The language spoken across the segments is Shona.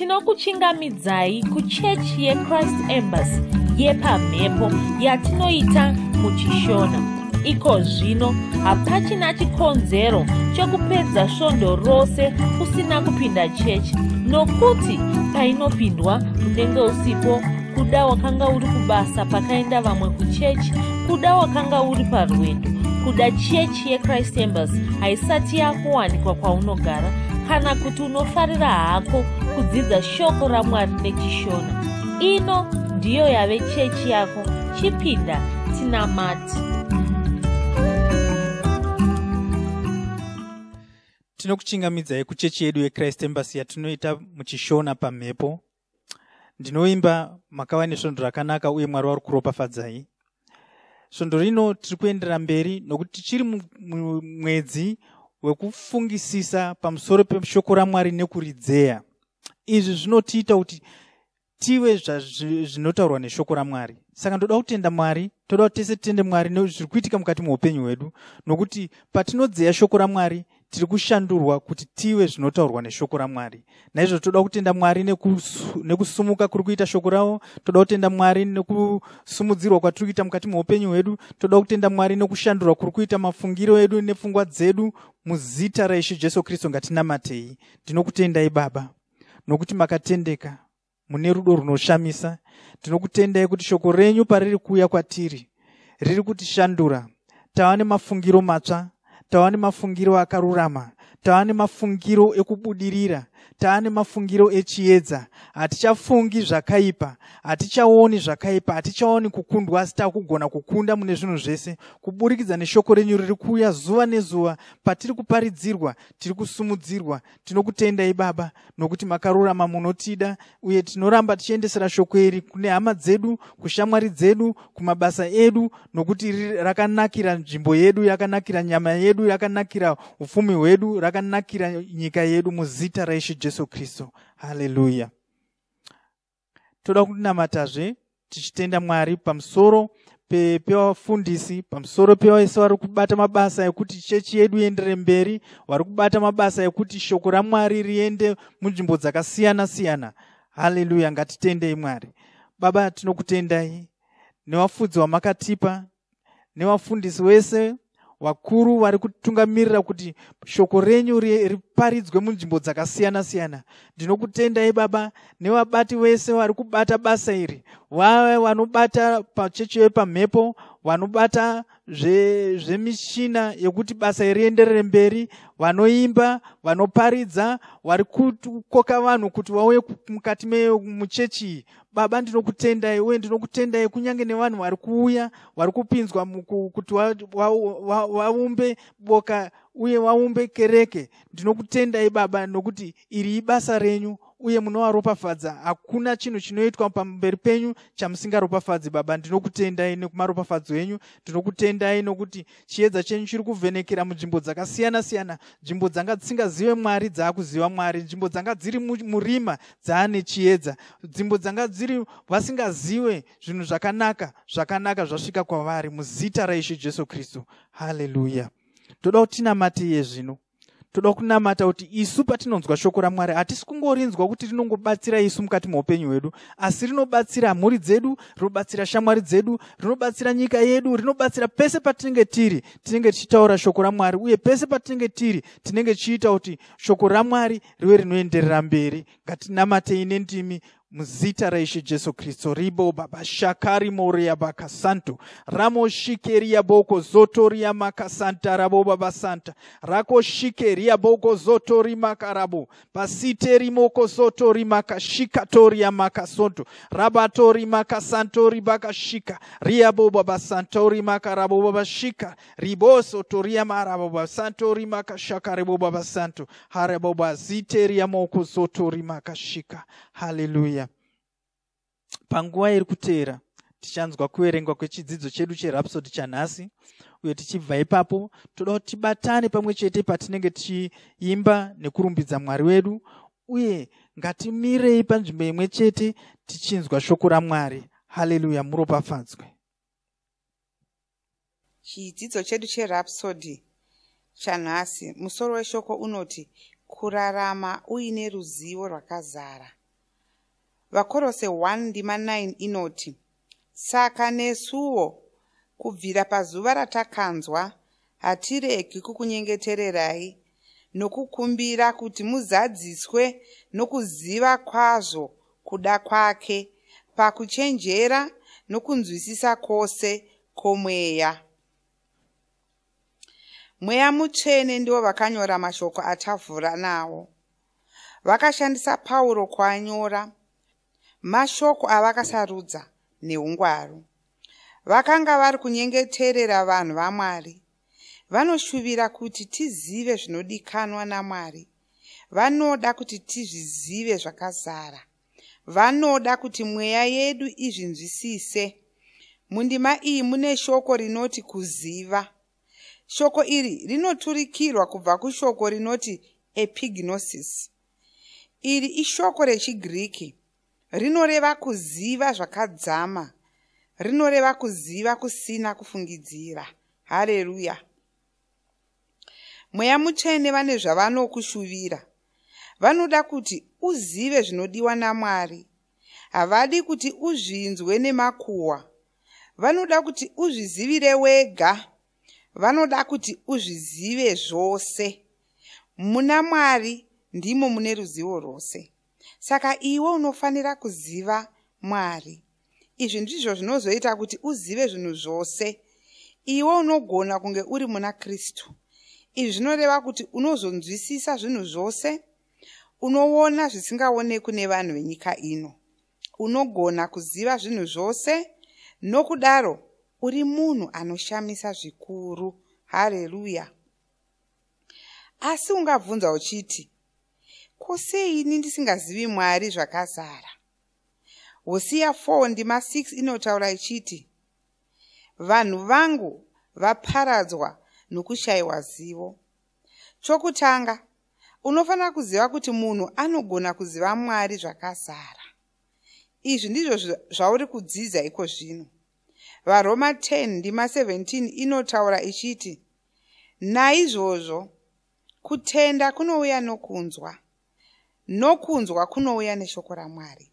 Tinokuchingamidzai kuchechi yeChrist Embassy yepamhepo yatinoita muchiShona. Iko zvino hapachina chikonzero chokupedza svondo rose usina kupinda chechi, nokuti painopindwa unenge usipo. Kuda wakanga uri kubasa pakaenda vamwe kuchechi, kuda wakanga uri parwendo, kuda chechi yeChrist Embassy haisati yakuwanikwa kwaunogara, kana kuti unofarira hako kudzidza shoko raMwari nechiShona. Ino ndiyo yave chechi yako. Chipinda tinamati. Tinokuchingamidzai kuchechi yedu yeChrist Embassy yatinoita muchiShona pamhepo. Ndinoimba makava nesvondo rakanaka uye Mwari vari kuropafadzai. Svondo rino tiri kuenderera mberi nokuti tichiri mumwedzi wekufungisisa pamusoro peshoko raMwari nekuridzeya. Izvi zvinotiita kuti tive zvinotaurwa neshoko raMwari. Saka ndoda kutenda Mwari, toda kuti tese titende Mwari nezviri kuitika mukati meupenyu hwedu, nokuti patinodzeya shoko raMwari tiri kushandurwa kuti tive zvinotaurwa neshoko raMwari. Naizvozvo toda kutenda Mwari nekusumuka kuri kuita shoko ravo, toda kutenda Mwari nekusumudzirwa kwatiri kuita mukati meupenyu hwedu, toda kutenda Mwari nekushandurwa kuri kuita mafungiro edu nepfungwa dzedu. Muzita raIshe Jesu Kristu ngatinamatei. Ndinokutendai Baba, nokuti makatendeka, mune rudo runoshamisa. Tinokutendai kuti shoko renyu pariri kuuya kwatiri riri kutishandura. Tava nemafungiro matsva, tava nemafungiro akarurama, tava nemafungiro ekubudirira, tava nemafungiro echiedza. Hatichafungi zvakaipa, hatichaoni zvakaipa, hatichaoni kukundwa, asi takugona kukunda mune zvinhu zvese kuburikidza neshoko renyu riri kuuya zuva nezuva. Patiri kuparidzirwa, tiri kusumudzirwa. Tinokutendai Baba, nokuti makarurama, munotida, uye tinoramba tichiendesera shoko iri kune hama dzedu, kushamwari dzedu, kumabasa edu, nokuti rakanakira nzvimbo yedu, rakanakira nyama yedu, rakanakira upfumi hwedu, rakanakira nyika yedu, muzita raIshe Jesu Kristu. Haleluya. Toda kunamatazve tichitenda Mwari pamusoro pevafundisi, pamusoro pevese vari kubata mabasa ekuti chechi yedu ienderere mberi, vari kubata mabasa ekuti shoko raMwari riende munzvimbo dzakasiyana siyana. Haleluya. Ngatitendei Mwari. Baba, tinokutendai nevafudzi vamakatipa, nevafundisi wese vakuru vari kutungamirira kuti shoko renyu riparidzwe munzvimbo dzakasiyana siyana. Ndinokutendai Baba nevabati vese vari kubata basa iri, vave vanobata pachechi yepamhepo, vanobata zvemishina yekuti basa iri rienderere mberi, vanoimba, vanoparidza, vari kukoka vanhu kuti vauye mukati muchechi iyi. Baba, ndinokutendai, uye ndinokutendai kunyange nevanhu vari kuuya, vari kupinzwa kuti vaumbe boka uye vaumbe kereke. Ndinokutendai Baba, nokuti iri ibasa renyu uye munovaropafadza. Hakuna chinhu chinoitwa pamberi penyu chamusingaropafadzi. Baba, ndinokutendai nekumaropafadzo enyu. Ndinokutendai nokuti chiedza chenyu chiri kuvhenekera munzvimbo dzakasiyana siyana. Nzvimbo dzanga dzisingazive Mwari dzaakuziva Mwari, nzvimbo dzanga dziri murima dzaane chiedza, nzvimbo dzanga dziri vasingazive zvinhu zvakanaka, zvakanaka zvasvika kwavari, muzita raIshe Jesu Kristu. Haleluya. Toda kuti tinamate iye zvino. Toda kunamata kuti isu patinonzwa shoko raMwari, hatisi kungorinzwa kuti rinongobatsira isu mukati meupenyu hwedu, asi rinobatsira mhuri dzedu, rinobatsira shamwari dzedu, rinobatsira nyika yedu, rinobatsira pese patinenge tiri. Tinenge tichitaura shoko raMwari, uye pese patinenge tiri tinenge tichiita kuti shoko raMwari rive rinoenderera mberi. Ngatinamatei nendimi muzita raIshe Jesu Kristu. Ribo baba shakari moria bakasanto ramo shikeria boko zotoria makasanta rabo baba santa rako shikeria boko zotori makarabo pasiteri moko zotori makashikatoria makasonto rabatori makasantori bakashika riabo baba santori makarabo baba shika riboso toria marabo baba santori makashaka rebo baba santo harabo baziteria moko zotori makashika. Haleluya. Panguva iri kuteera tichanzwa kuverengwa kwechidzidzo chedu cheRhapsody chanhasi, uye tichibva ipapo toda kuti tibatane pamwe chete patinenge tichiimba nekurumbidza Mwari wedu, uye ngatimirei panzvimbo imwe chete tichinzwa shoko raMwari. Haleluya. Muropafadzwe. Chidzidzo chedu cheRhapsody chanhasi, musoro weshoko unoti kurarama uine ruzivo rwakazara. VaKorose 1 ndima 9 inoti, Saka nesuwo, kubvira pazuva ratakanzwa, hatiregi kukunyengetererai nokukumbira kuti muzadziswe nokuziva kwazvo kuda kwake pakuchenjera nokunzwisisa kwose kwomweya. Mweya Mutsvene ndivo vakanyora mashoko atavhura nawo. Vakashandisa Pauro kuanyora, mashoko avakasarudza neungwaru. Vakanga vari kunyengeterera vanhu vaMwari. Vanoshuvira kuti tizive zvinodikanwa naMwari. Vanoda kuti tizvizive zvakazara. Vanoda kuti mweya yedu izvinzwisise. Mundima iyi mune shoko rinoti kuziva. Shoko iri rinoturikirwa kubva kushoko rinoti epignosis. Iri ishoko rechiGiriki rinoreva kuziva zvakadzama, rinoreva kuziva kusina kufungidzira. Hareruya! Mweya Mutsvene vane zvavanokushuvira. Vanoda kuti uzive zvinodiwa naMwari. Havadi kuti uzvinzwe nemakuhwa. Vanoda kuti uzvizivire wega. Vanoda kuti uzvizive zvose. Muna Mwari ndimo mune ruzivo rwose. Saka iwe unofanira kuziva Mwari. Izvi ndizvo zvinozoita kuti uzive zvinhu zvose. Iwe unogona kunge uri muna Kristu. Izvi zvinoreva kuti unozonzwisisa zvinhu zvose. Unoona zvisingaonekwi nevanhu venyika ino. Unogona kuziva zvinhu zvose. Nokudaro uri munhu anoshamisa zvikuru. Hareruya! Asi ungabvunza uchiti, ko sei ini ndisingazivi Mwari zvakazara? Hosiya 4 ndima 6 inotaura ichiti, vanhu vangu vaparadzwa nokushayiwa zivo. Chokutanga, unofanira kuziva kuti munhu anogona kuziva Mwari zvakazara. Izvi ndizvo zvauri kudzidza iko zvino. VaRoma 10 ndima 17 inotaura ichiti, naizvozvo kutenda kunouya nokunzwa, nokunzwa kunouya neshoko raMwari.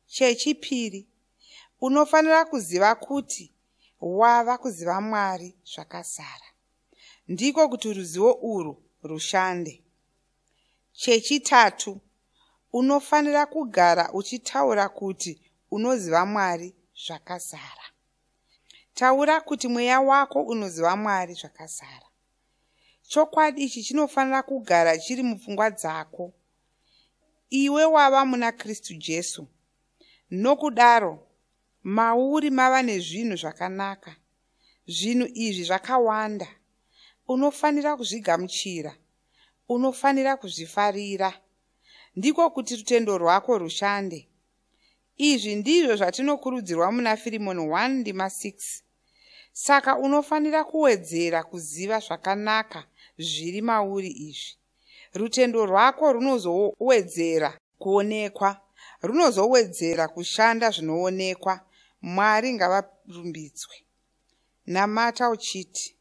Chechipiri, unofanira kuziva kuti wava kuziva Mwari zvakazara. Ndiko kuti ruzivo urwu rushande. Chechitatu, unofanira kugara uchitaura kuti unoziva Mwari zvakazara. Taura kuti mweya wako unoziva Mwari zvakazara. Chokwadi ichi chinofanira kugara chiri mupfungwa dzako. Iwe wava muna Kristu Jesu. Nokudaro, mauri mava nezvinhu zvakanaka. Zvinhu izvi zvakawanda. Unofanira kuzvigamuchira. Unofanira kuzvifarira. Ndiko kuti rutendo rwako rushande. Izvi ndizvo zvatinokurudzirwa muna Firimoni 1 ndima 6. Saka unofanira kuwedzera kuziva zvakanaka zviri mauri izvi. Rutendo rwako runozowedzera kuonekwa, runozowedzera kushanda zvinoonekwa. Mwari ngavarumbidzwe. Namata uchiti,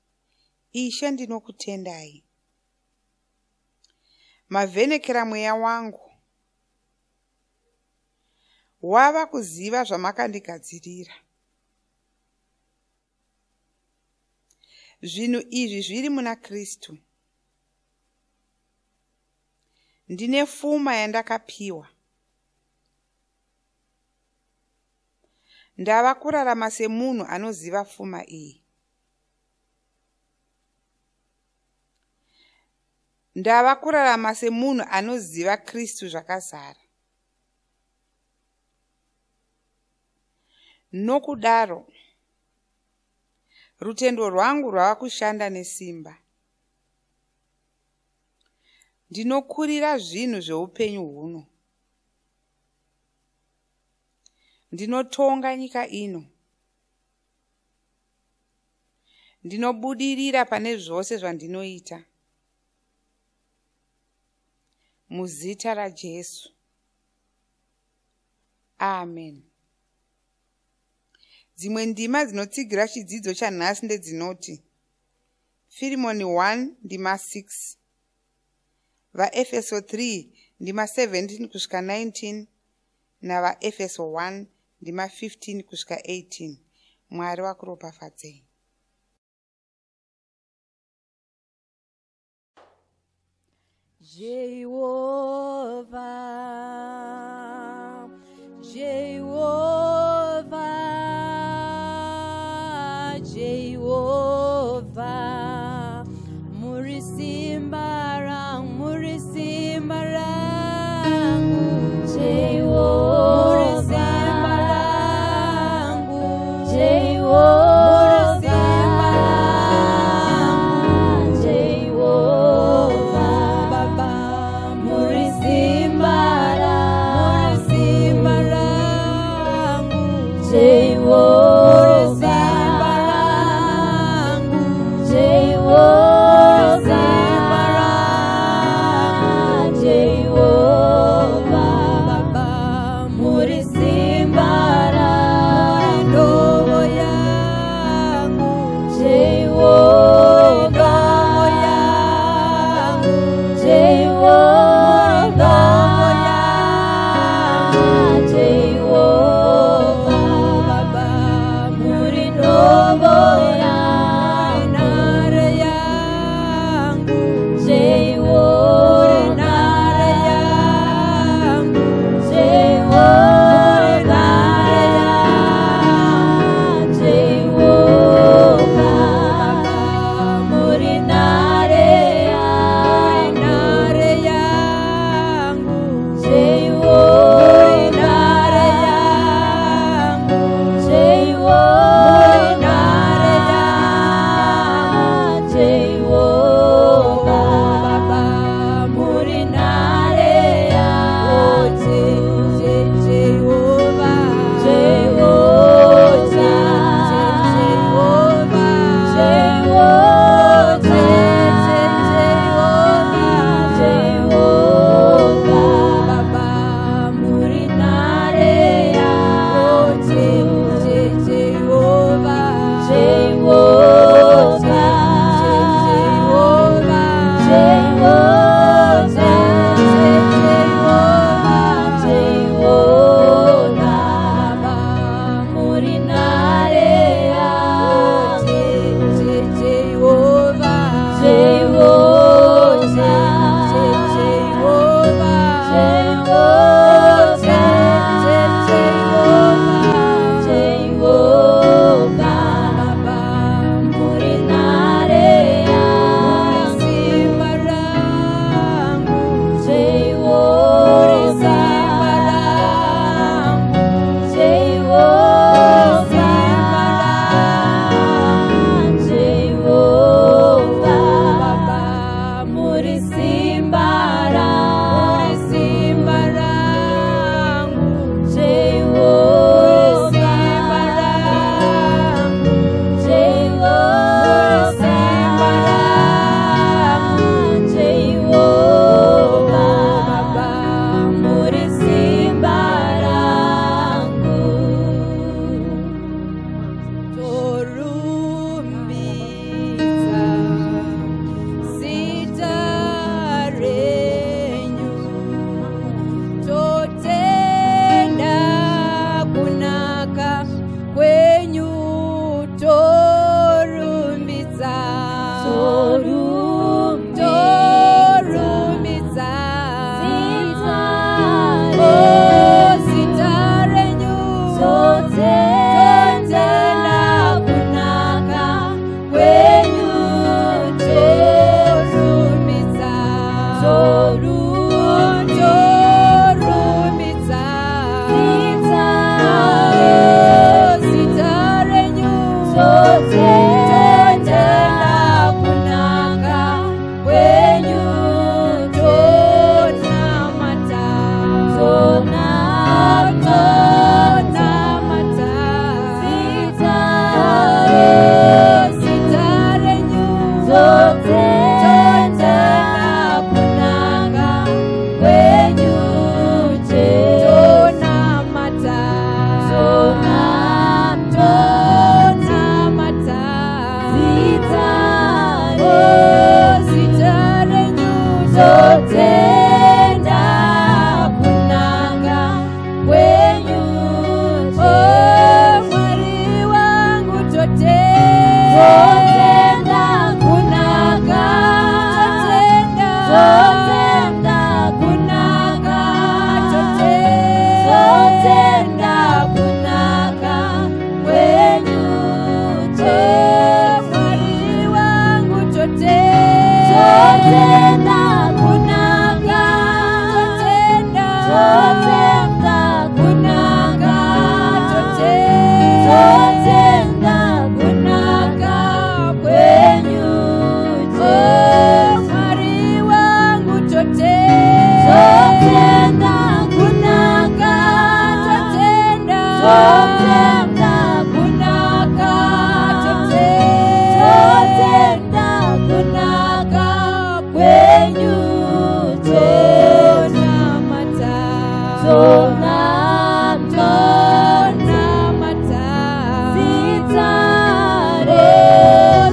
Ishe ndinokutendai. Mavhenekera mweya wangu. Wava kuziva zvamakandigadzirira. Zvinhu izvi zviri muna Kristu. Ndine fuma yandakapiwa. Ndava kurarama semunhu anoziva fuma iyi. Ndava kurarama semunhu anoziva Kristu zvakazara. Nokudaro, rutendo rwangu rwava kushanda nesimba. Ndinokurira zvinhu zveupenyu huno. Ndinotonga nyika ino. Ndinobudirira pane zvose zvandinoita. Muzita raJesu. Amen. Dzimwe ndima dzinotsigira chidzidzo chanhasi ndedzinoti Firimoni 1 ndima 6, VaEfeso 3 ndima 17 kusvika 19, navaefeso 1 ndima 15 kusvika 18. Mwari vakuropafadzei. Jehovah, Jehovah, Jehovah, muri simba rangu, muri simba rangu, Jehovah, muri simba rangu, Jehovah, muri simba rangu, Jehovah, Baba, muri simba Totenda kunaka, totenda kunaka kwenyu Jesu. Mwari wangu totenda, Totenda kunaka, totenda, totenda kunaka, totenda kunaka kwenyu Jesu. Tonamata, Tonamata, tonamata, zita Oh,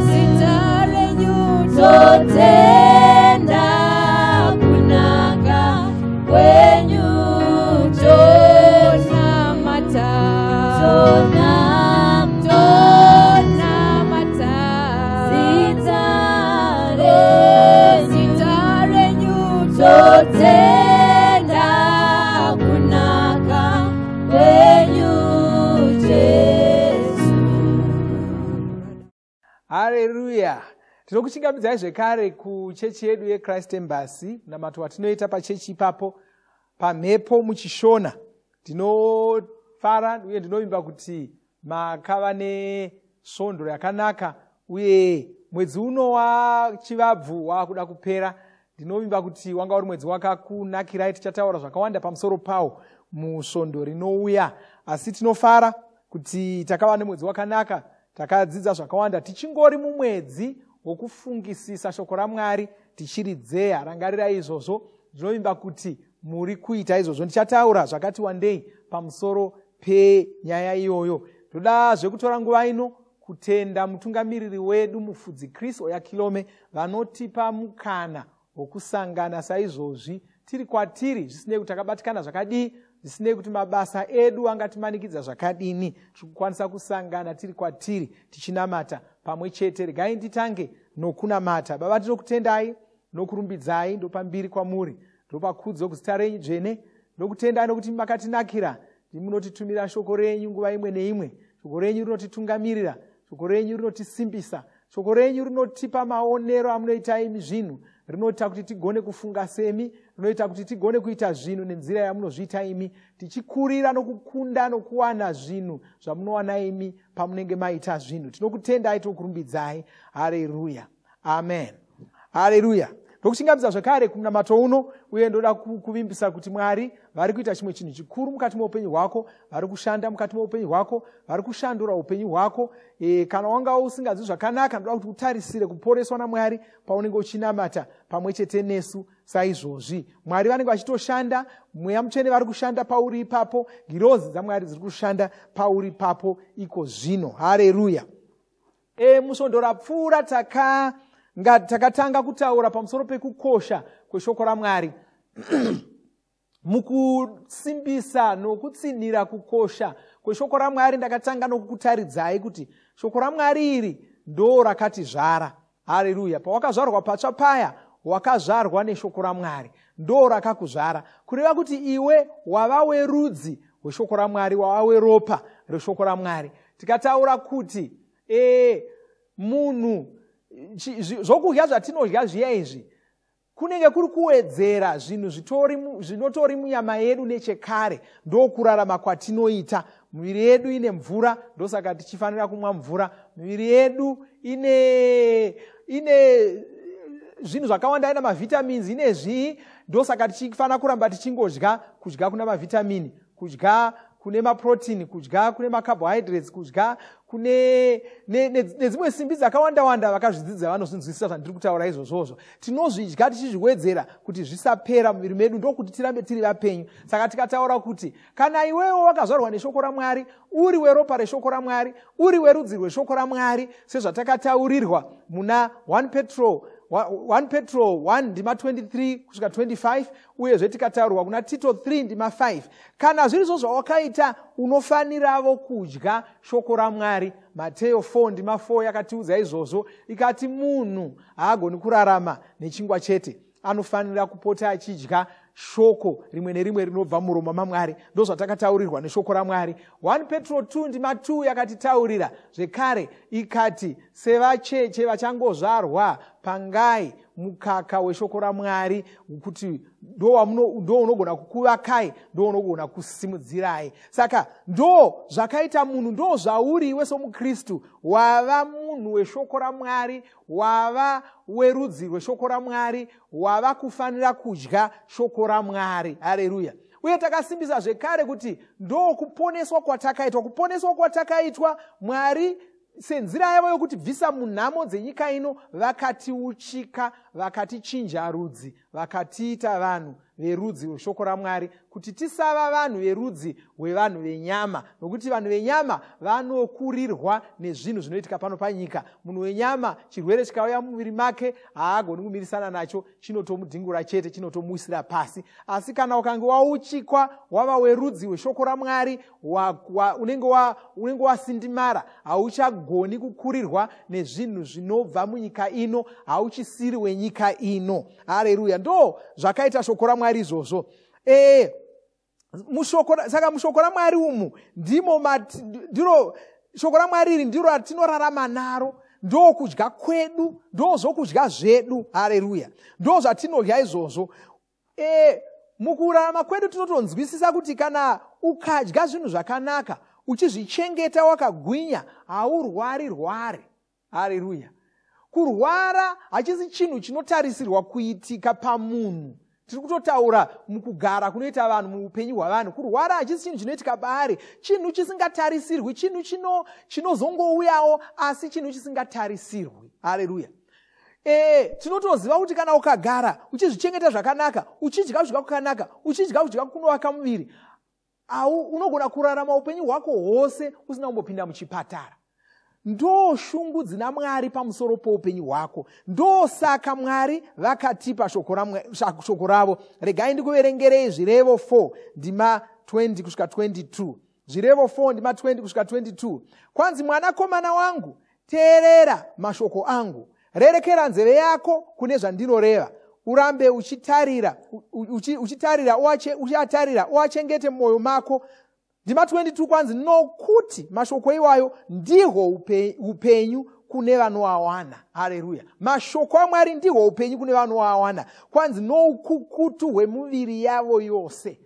zita renyu totenda kunaka kwenyu Jesu. tonamata, Tonamata, tonamata, zita Oh, zita renyu totenda kunaka kwenyu Jesu. Hareruya! Tinokuchingamidzai zvekare kuchechi yedu yeChrist Embassy, munamato watinoita pachechi ipapo pamhepo muchiShona. Ndinofara uye ndinovimba kuti makava nesvondo yakanaka, uye mwedzi uno waChivabvu waakuda kupera. Ndinovimba kuti wanga uri mwedzi wakakunakirai. Tichataura zvakawanda pamusoro pawo musvondo rinouya, asi tinofara kuti takava nemwedzi wakanaka, takadzidza zvakawanda. Tichingori mumwedzi wokufungisisa shoko raMwari tichiridzeya. Rangarirai izvozvo. Ndinovimba kuti muri kuita izvozvo. Ndichataura zvakati wandei pamusoro penyaya iyoyo. Ndoda zvekutora nguva ino kutenda mutungamiriri wedu, mufudzi Chris Oyakilome, vanotipa mukana wokusangana saizvozvi tiri kwatiri, zvisinei kuti takabatikana zvakadii, zvisinei kuti mabasa edu angatimanikidza zvakadini, tiri kukwanisa kusangana tiri kwatiri tichinamata pamwe chete. Regai nditange nokunamata. Baba, tinokutendai nokurumbidzai, ndopambiri kwamuri, ndopakudzo kuzita renyu dzvene. Ndokutendai nokuti makatinakira, ndimunotitumira shoko renyu nguva imwe neimwe. Shoko renyu rinotitungamirira, shoko renyu rinotisimbisa, shoko renyu rinotipa maonero amunoita imi zvinhu, rinoita kuti tigone kufunga semi, rinoita kuti tigone kuita zvinhu nenzira yamunozviita imi, tichikurira nokukunda nokuwana zvinhu zvamunowana imi pamunenge maita zvinhu. Tinokutendai, tokurumbidzai. Hareruya, amen. Hareruya. Ndokuchingamidza zvekare kumunamato uno, uye ndoda kuvimbisa kuti Mwari vari kuita chimwe chinhu chikuru mukati meupenyu hwako, vari kushanda mukati meupenyu hwako, vari kushandura upenyu hwako. Kana wanga usinganzwi zvakanaka, ndoda kuti utarisire kuporeswa naMwari paunenge uchinamata pamwe chete nesu saizvozvi. Mwari vanenge vachitoshanda, Mweya Mutsvene vari kushanda pauri ipapo, ngirozi dzaMwari dziri kushanda pauri ipapo iko zvino. Hareruya. Musvondo rapfuura takatanga kutaura pamusoro pekukosha kweshoko raMwari. Mukusimbisa nokutsinhira kukosha kweshoko raMwari, ndakatanga nokukutaridzai kuti shoko raMwari iri ndo rakatizvara. Hareruya. Pawakazvarwa patsva paya, wakazvarwa neshoko raMwari, ndo rakakuzvara, kureva kuti iwe wava werudzi rweshoko raMwari, wava weropa reshoko raMwari. Tikataura kuti munhu zvokudya zvatinodya zviya izvi kunenge kuri kuwedzera zvinhu zvinotori munyama yedu nechekare. Ndokurarama kwatinoita. Miviri yedu ine mvura, ndosaka tichifanira kumwa mvura. Miviri yedu ine zvinhu zvakawanda, ina mavitamins, ine zvii, ndosaka tichifanira kuramba tichingodya, kudya kuna mavhitamini, kudya kune maprotein, kudya kune macarbohydrates, kudya kune nedzimwe simbi dzakawanda wanda. Vakazvidzidza vanozvinzwisisa zvandiri kutaura izvozvozvo. Tinozvidya tichizviwedzera kuti zvisapera muviri medu, ndokuti tirambe tiri vapenyu. Saka tikataura kuti kana iwewo wakazvarwa neshoko raMwari, uri weropa reshoko raMwari, uri werudzi rweshoko raMwari, sezvatakataurirwa muna 1 Petro 1 Petro 1 ndima 23 kusvika 25, uyezve tikataurwa kuna Tito 3 ndima 5, kana zviri zvo zvawakaita, unofaniravo kudya shoko raMwari. Mateo 4 ndima 4 yakatiudza izvozvo, ikati munhu haagoni kurarama nechingwa chete, anofanira kupota achidya shoko rimwe nerimwe rinobva muromo maMwari. Ndozvatakataurirwa neshoko raMwari. 1 Petro 2 ndima 2 yakatitaurira zvekare, ikati sevacheche vachangozvarwa, pangai mukaka weshoko raMwari, kuti ndo unogona kukuvakai, ndo unogona kusimudzirai. Saka ndo zvakaita munhu, ndo zvauri iwe somukristu. Wava munhu weshoko raMwari, wava werudzi rweshoko raMwari, wava kufanira kudya shoko raMwari. Hareruya! Uye takasimbisa zvekare kuti ndo kuponeswa kwatakaitwa. Kuponeswa kwatakaitwa, Mwari senzira yavo yokutibvisa munhamo dzenyika ino, vakatiuchika, vakatichinja rudzi, vakatiita vanhu verudzi rweshoko raMwari, kuti tisava vanhu verudzi rwevanhu venyama, nokuti vanhu venyama vanokurirwa nezvinhu zvinoitika pano panyika. Munhu wenyama, chirwere chikauya mumuviri make, haagoni kumirisana nacho, chinotomudhingura chete, chinotomuwisira pasi. Asi kana ukange wauchikwa, wava werudzi rweshoko raMwari, unenge wasindimara, hauchagoni kukurirwa nezvinhu zvinobva munyika ino, hauchisiri wenyika ino. Hareruya! Ndo zvakaita shoko raMwari izvozvo. Saka mushoko raMwari umu ndimo ndiro shoko raMwari iri ndiro ratinorarama naro, ndo kudya kwedu, ndo zvokudya zvedu. Hareruya! Ndo zvatinodya izvozvo. Mukurarama kwedu tinotonzwisisa kuti kana ukadya zvinhu zvakanaka, uchizvichengeta wakagwinya, haurwari rwari. Hareruya! Kurwara hachisi chinhu chinotarisirwa kuitika pamunhu. Tiri kutotaura mukugara kunoita vanhu, muupenyu hwavanhu. Kurwara hachisi chinhu chinoitika paari, chinhu chisingatarisirwi, chinhu chinozongouyawo, asi chinhu chisingatarisirwi. Hareruya! Tinotoziva kuti kana ukagara uchizvichengeta zvakanaka, uchidya kudya kwakanaka, uchidya kudya kunovaka muviri, au unogona kurarama upenyu hwako hwose usina kumbopinda muchipatara. Ndo shungu dzina Mwari pamusoro poupenyu hwako. Ndosaka Mwari vakatipa shoko ravo. Regai ndikuverengerei Zvirevo 4 ndima 20 kusvika 22. Zvirevo 4 ndima 20 kusvika 22. Kwanzi, mwanakomana wangu, teerera mashoko angu, rerekera nzeve yako kune zvandinoreva, urambe uchitarira, uchitarira, uchiatarira, uachengete mumwoyo mako. Ndima 22, kwanzi, nokuti mashoko iwayo ndihwo upenyu kune vanoawana. Hareruya! Mashoko aMwari ndihwo upenyu kune vanoawana. Kwanzi, noukukutu hwemuviri yavo yose.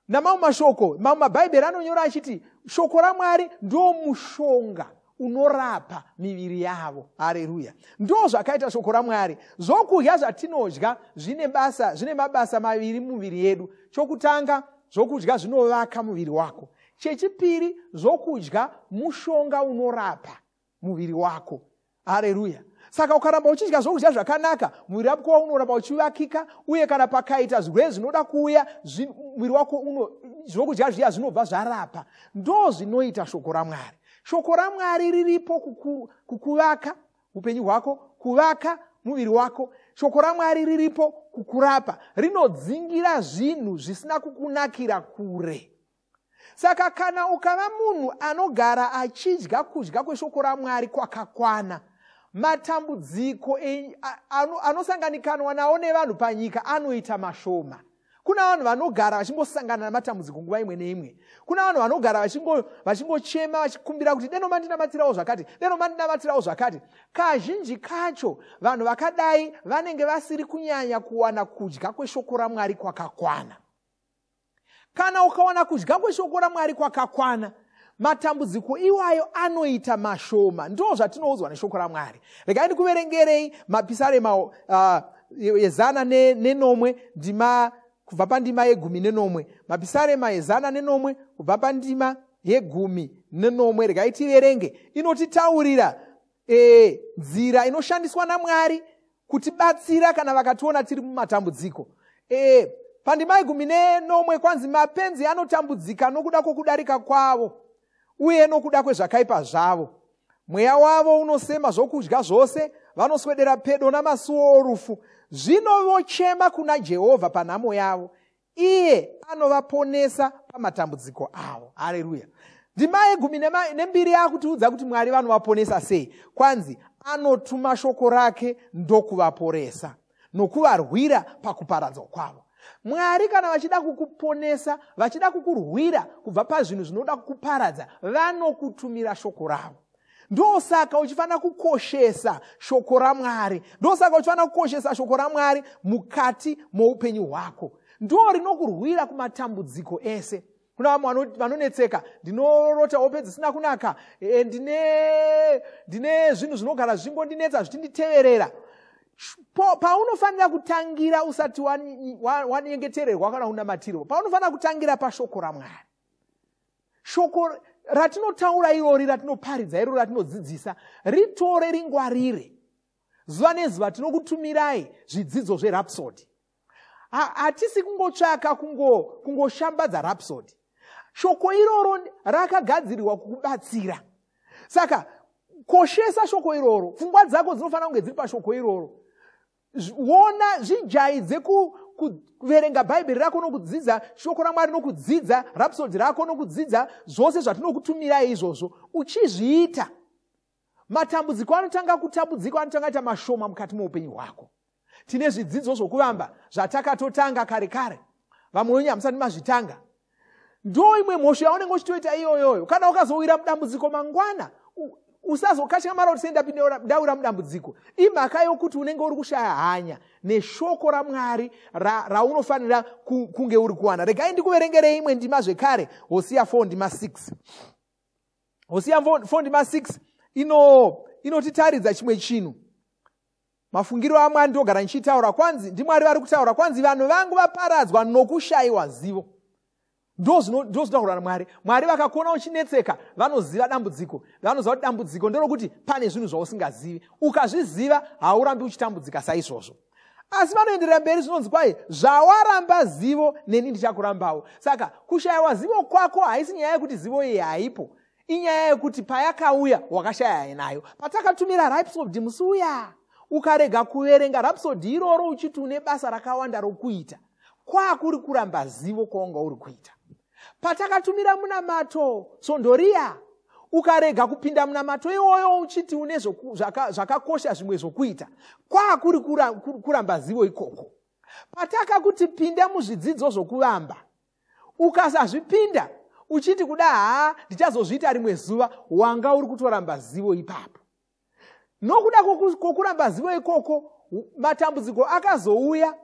Namamwe mashoko, mamwe mabhaibheri anonyora achiti shoko raMwari ndo mushonga unorapa miviri yavo. Hareruya! Ndo zvakaita shoko raMwari. Zvokudya zvatinodya zvine basa, zvine mabasa maviri mumuviri yedu. Chokutanga, zvokudya zvinovaka muviri wako. Chechipiri, zvokudya mushonga unorapa muviri wako. Hareruya! Saka ukaramba uchidya zvokudya zvakanaka, muviri wako unoramba uchivakika, uye kana pakaita zvirwere zvinoda kuuya, muviri wako zvokudya zviya zvinobva zvarapa. Ndo zvinoita shoko raMwari. Shoko raMwari riripo kukuvaka upenyu hwako, kuvaka muviri wako. Shoko raMwari riripo kukurapa, rinodzingira zvinhu zvisina kukunakira kure. Saka kana ukava munhu anogara achidya kudya kweshoko raMwari kwakakwana, matambudziko anosanganikanwa nawo nevanhu panyika anoita mashoma. Kuna vanhu vanogara vachingosangana namatambudziko nguva imwe neimwe. Kuna vanhu vanogara vachingochema, vachikumbira kuti deno mandinamatirawo zvakati, deno mandinamatirawo zvakati. Kazhinji kacho vanhu vakadai vanenge vasiri kunyanya kuwana kudya kweshoko raMwari kwakakwana. Kana ukawana kudya kweshoko raMwari kwakakwana, matambudziko iwayo anoita mashoma. Ndo zvatinoudzwa neshoko raMwari. Regai ndikuverengerei Mapisarema 107 ndima, kubva pandima ye17. Mapisarema 107 kubva pandima ye17. Regai tiverenge. Inotitaurira nzira inoshandiswa naMwari kutibatsira kana vakationa tiri mumatambudziko. Pandima ye17 kwanzi, mapenzi anotambudzika nokuda kwokudarika kwavo uye nokuda kwezvakaipa zvavo. Mweya wavo unosema zvokudya zvose, vanoswedera pedo namasuo orufu. Zvino vochema kuna Jehovha panhamo yavo, iye anovaponesa pamatambudziko avo. Hareruya! Ndima ye12 yakutiudza kuti Mwari vanovaponesa sei. Kwanzi, anotuma shoko rake ndokuvaporesa, nokuvarwira pakuparadzwa kwavo. Mwari kana vachida kukuponesa, vachida kukurwira kubva pazvinhu zvinoda kukuparadza, vanokutumira shoko ravo. Ndosaka uchifanira kukoshesa shoko raMwari, ndosaka uchifanira kukoshesa shoko raMwari mukati moupenyu hwako. Ndo rinokurwira kumatambudziko ese. Kuna vamwe vanonetseka, ndinorota hope dzisina kunaka, ndine zvinhu zvinogara zvichingondinetsa zvichinditeverera. Paunofanira kutangira usati wanyengetererwa kana unamatirwa, paunofanira kutangira pashoko raMwari. Shoko ratinotaura irori, ratinoparidza irori, ratinodzidzisa, ritore ringwarire. Zuva nezuva tinokutumirai zvidzidzo zveRhapsody. Hatisi kungotsvaka kungoshambadza Rhapsody. Shoko iroro rakagadzirirwa kukubatsira. Saka koshesa shoko iroro. Pfungwa dzako dzinofanira kunge dziri pashoko iroro. Wona, zvijaidze kuverenga Bhaibheri rako nokudzidza shoko raMwari, nokudzidza Rhapsody rako, nokudzidza zvose zvatinokutumirai izvozvo. Uchizviita, matambudziko anotanga kutambudziko anotanga ita mashoma mukati meupenyu hwako. Tine zvidzidzo zvokuvamba zvatakatotanga kare kare, vamwe wenyu hamusati mazvitanga. Ndo imwe mhosho yaunenge uchitoita iyoyoyo. Kana ukazowira mudambudziko mangwana, usazokatya kuti sei ndawira mudambudziko. Imhaka yokuti unenge uri kushaya hanya neshoko raMwari raunofanira kunge uri kuwana. Regai ndikuverengerei imwe ndima zvekare, Hosiya 4 ndima 6. Hosiya 4 ndima 6 inotitaridza chimwe chinhu. Mafungiro aMwari ndogara ndichitaura, kwanzi ndiMwari vari kutaura, kwanzi vanhu vangu vaparadzwa nokushayiwa zivo. Ndozvinotaurwa naMwari. Mwari vakakuona uchinetseka, vanoziva dambudziko. Vanoziva kuti dambudziko nderokuti pane zvinhu zvausingazivi. Ukazviziva haurambi uchitambudzika saizvozvo. Asi vanoenderera mberi, zvinonzi kwai zvawaramba zivo, neni ndichakurambawo. Saka kushayiwa zivo kwako haisi nyaya yekuti zivo iyi haipo, inyaya yekuti payakauya wakashaya nayo. Patakatumira Rhapsody musi uya, ukarega kuverenga Rhapsody iroro uchiti une basa rakawanda rokuita, kwakuri kuramba zivo kwawanga uri kuita. Patakatumira munamato sondoriya, ukarega kupinda munamato iwoyo uchiti une zvakakosha zvimwe zvokuita, kwakuri kuramba zivo ikoko. Patakakuti pinda muzvidzidzo zvokuvamba, ukasazvipinda uchiti kuda haa ndichazozviita rimwe zuva, wanga uri kutoramba zivo ipapo. Nokuda kwokuramba zivo ikoko, matambudziko akazouya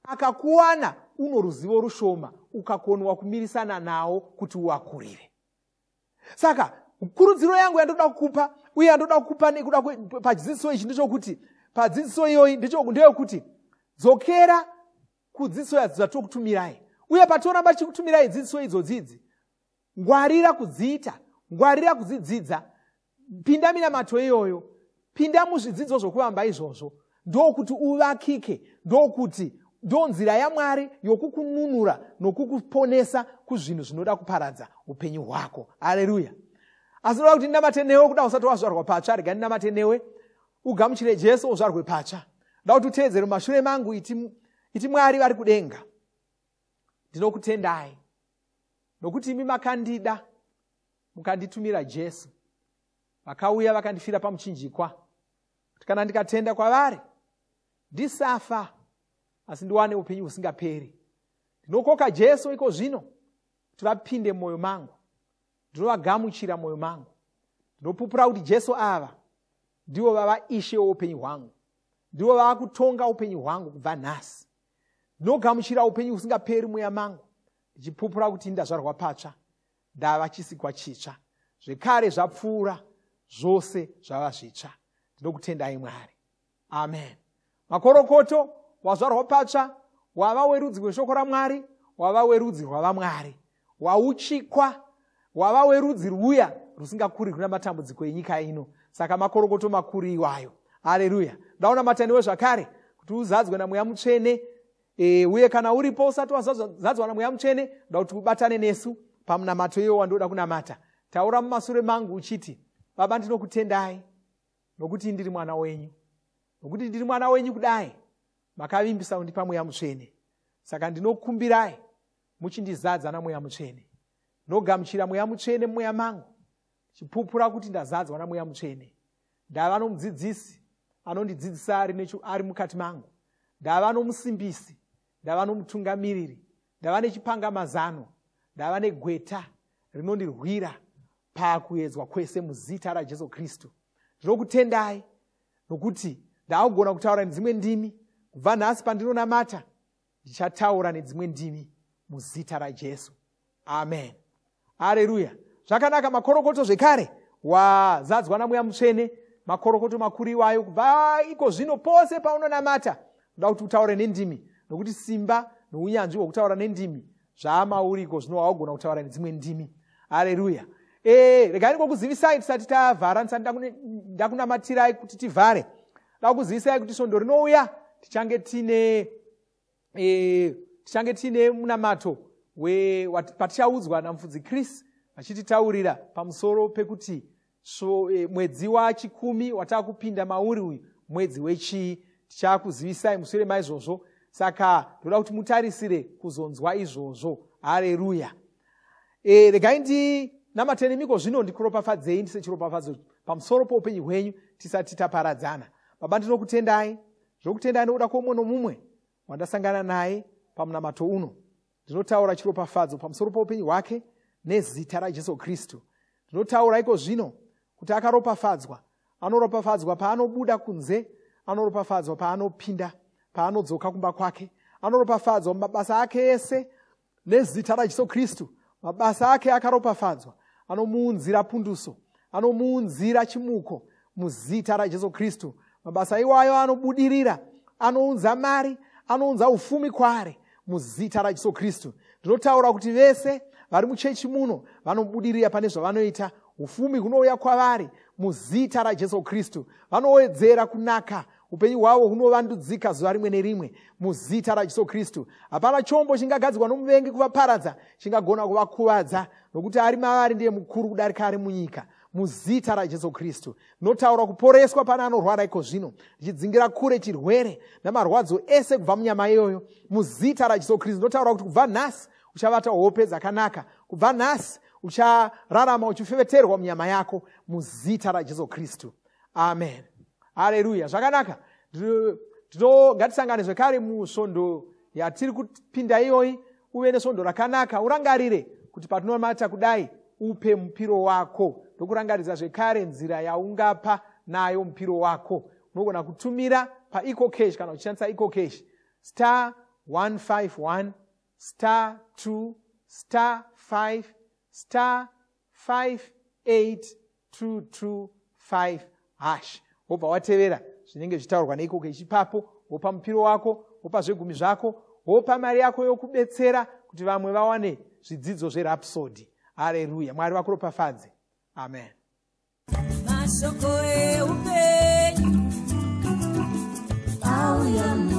akakuwana uno ruzivo rushoma, ukakonwa kumirisana nawo kuti uakurire. Saka kurudziro yangu yandoda kukupa, uye yandoda kukupa nekuda padzidziso ichi, ndechokuti padzidziso iyoyi ndeyekuti dzokera kudzidziso dzatokutumirai, uye patinoramba tichikutumirai dzidziso idzodzidzi, ngwarira kudziita, ngwarira kudzidzidza, pinda minamato iyoyo, pinda muzvidzidzo zvokuvamba izvozvo, ndokuti uvakike, ndokuti ndo nzira yaMwari yokukununura nokukuponesa kuzvinhu zvinoda kuparadza upenyu hwako. Haleluya. Asi ndoda kuti ndinamate newe, kuda usati wazvarwa patsva, rega ndinamate newe ugamuchire Jesu uzvarwe patsva. Ndoda kuti uteedzere mumashure mangu, iti Mwari vari kudenga, ndinokutendai nokuti imi makandida mukanditumira Jesu, vakauya vakandifira pamuchinjikwa, kuti kana ndikatenda kwavari ndisafa asi ndiwane upenyu husingaperi. Ndinokoka Jesu iko zvino kuti vapinde mumwoyo mangu, ndinovagamuchira mwoyo mangu. Ndinopupura kuti Jesu ava ndivo vava Ishe woupenyu hwangu, ndivo vava kutonga upenyu hwangu kubva nhasi. Ndinogamuchira upenyu husingaperi mweya mangu, ndichipupura kuti ndazvarwa patsva, ndava chisikwa chitsva, zvekare zvapfuura, zvose zvava zvitsva. Ndinokutendai Mwari. Amen. Makorokoto, wazvarwa patsva, wava werudzi rweshoko raMwari, wava werudzi rwavaMwari, wauchikwa, wava werudzi rwuya rusingakurirwi namatambudziko enyika ino. Saka makorokoto makuru iwayo. Haleluya. Ndaona mataniwe zvakare kuti uzadzwe naMweya Mutsvene. Uye kana uripo usati wazadzwa naMweya Mutsvene, ndoda kuti ubatane nesu pamunamato iwo wandoda kunamata. Taura mumasure mangu uchiti, Baba, ndinokutendai nokuti ndiri mwana wenyu. Nokuti ndiri mwana wenyu kudai, makavimbisa kundipa Mweya Mutsvene. Saka ndinokumbirai muchindizadza naMweya Mutsvene. Ndinogamuchira Mweya Mutsvene mumweya mangu, chipupura kuti ndazadzwa naMweya Mutsvene. Ndava nomudzidzisi anondidzidzisa ari mukati mangu. Ndava nomusimbisi, ndava nomutungamiriri, ndava nechipangamazano, ndava negweta rinondirwira Pakuedzwa kwese muzita raJesu Kristu. Ndinokutendai nokuti ndaakugona kutaura nedzimwe ndimi. Kubva nhasi pandinonamata ndichataura nedzimwe ndimi muzita raJesu. Amen. Hareruya. Zvakanaka. Makorokoto zvekare, wazadzwa naMweya Mutsvene. Makorokoto makuru iwayo. Kubva iko zvino, pose paunonamata, ndoda kuti utaure nendimi, nokuti simba nounyanzvi hwokutaura nendimi zvaamauri iko zvino. Waugona kutaura nedzimwe ndimi. Hareruya. Regai ndingokuzivisai tisati tavhara, ndisati ndakunamatirai kuti tivhare. Da kuzivisai kuti svondo rinouya tichange tiine munamato patichaudzwa namufudzi Chris vachititaurira pamusoro pekuti mwedzi wachikumi wataakupinda mauri uyu mwedzi wechii. Tichakuzivisai mushure maizvozvo, saka ndoda kuti mutarisire kuzonzwa izvozvo. Hareruya. Regai ndinamate nemiko zvino, ndikuropafadzei, ndise chiropafadzo pamusoro poupenyu hwenyu tisati taparadzana. Baba, ndinokutendai, ndinokutendai nokuda kwomumwe nomumwe wandasangana naye pamunamato uno. Ndinotaura chiropafadzo pamusoro poupenyu hwake nezita raJesu Kristu. Ndinotaura iko zvino kuti akaropafadzwa, anoropafadzwa paanobuda kunze, anoropafadzwa paanopinda, paanodzoka kumba kwake, anoropafadzwa mumabasa ake ese nezita raJesu Kristu. Mabasa ake akaropafadzwa, anomuunzira punduso, anomuunzira chimuko muzita raJesu Kristu. Mabasa iwayo anobudirira, anounza mari, anounza ufumi kwaari muzita raJesu Kristu. Ndinotaura kuti vese vari muchechi muno vanobudirira pane zvavanoita. Ufumi hunouya kwavari muzita raJesu Kristu. Vanowedzera kunaka, upenyu hwavo hunovandudzika zuva rimwe nerimwe muzita raJesu Kristu. Hapana chombo chingagadzirwa nomuvengi kuvaparadza chingagona kuvakuvadza, nokuti ari mavari ndiye mukuru kudarika ari munyika muzita raJesu Kristu. Ndinotaura kuporeswa pane anorwara iko zvino, ndichidzingira kure chirwere namarwadzo ese kubva munyama iyoyo muzita raJesu Kristu. Ndinotaura kuti kubva nhasi uchavata hope dzakanaka, kubva nhasi uchararama uchifeveterwa munyama yako muzita raJesu Kristu. Amen. Hareruya. Zvakanaka. Ngatisangane zvekare musvondo yatiri kupinda iyoyi. Uve nesvondo rakanaka. Urangarire kuti patinomata kudai, upe mupiro wako. Ndokurangaridza zvekare nzira yaungapa nayo mupiro wako. Unogona kutumira paEcoCash kana uchishandisa EcoCash, star 151 star 2 star 5 star 58225 hash, wobva watevera zvinenge zvichitaurwa neEcoCash ipapo. Wopa mupiro wako, wopa zvegumi zvako, wopa mari yako yokubetsera kuti vamwe vawane zvidzidzo zveRhapsody. Hareruya. Mwari vakuropafadze. Amen. Mashoko eupenyu auya.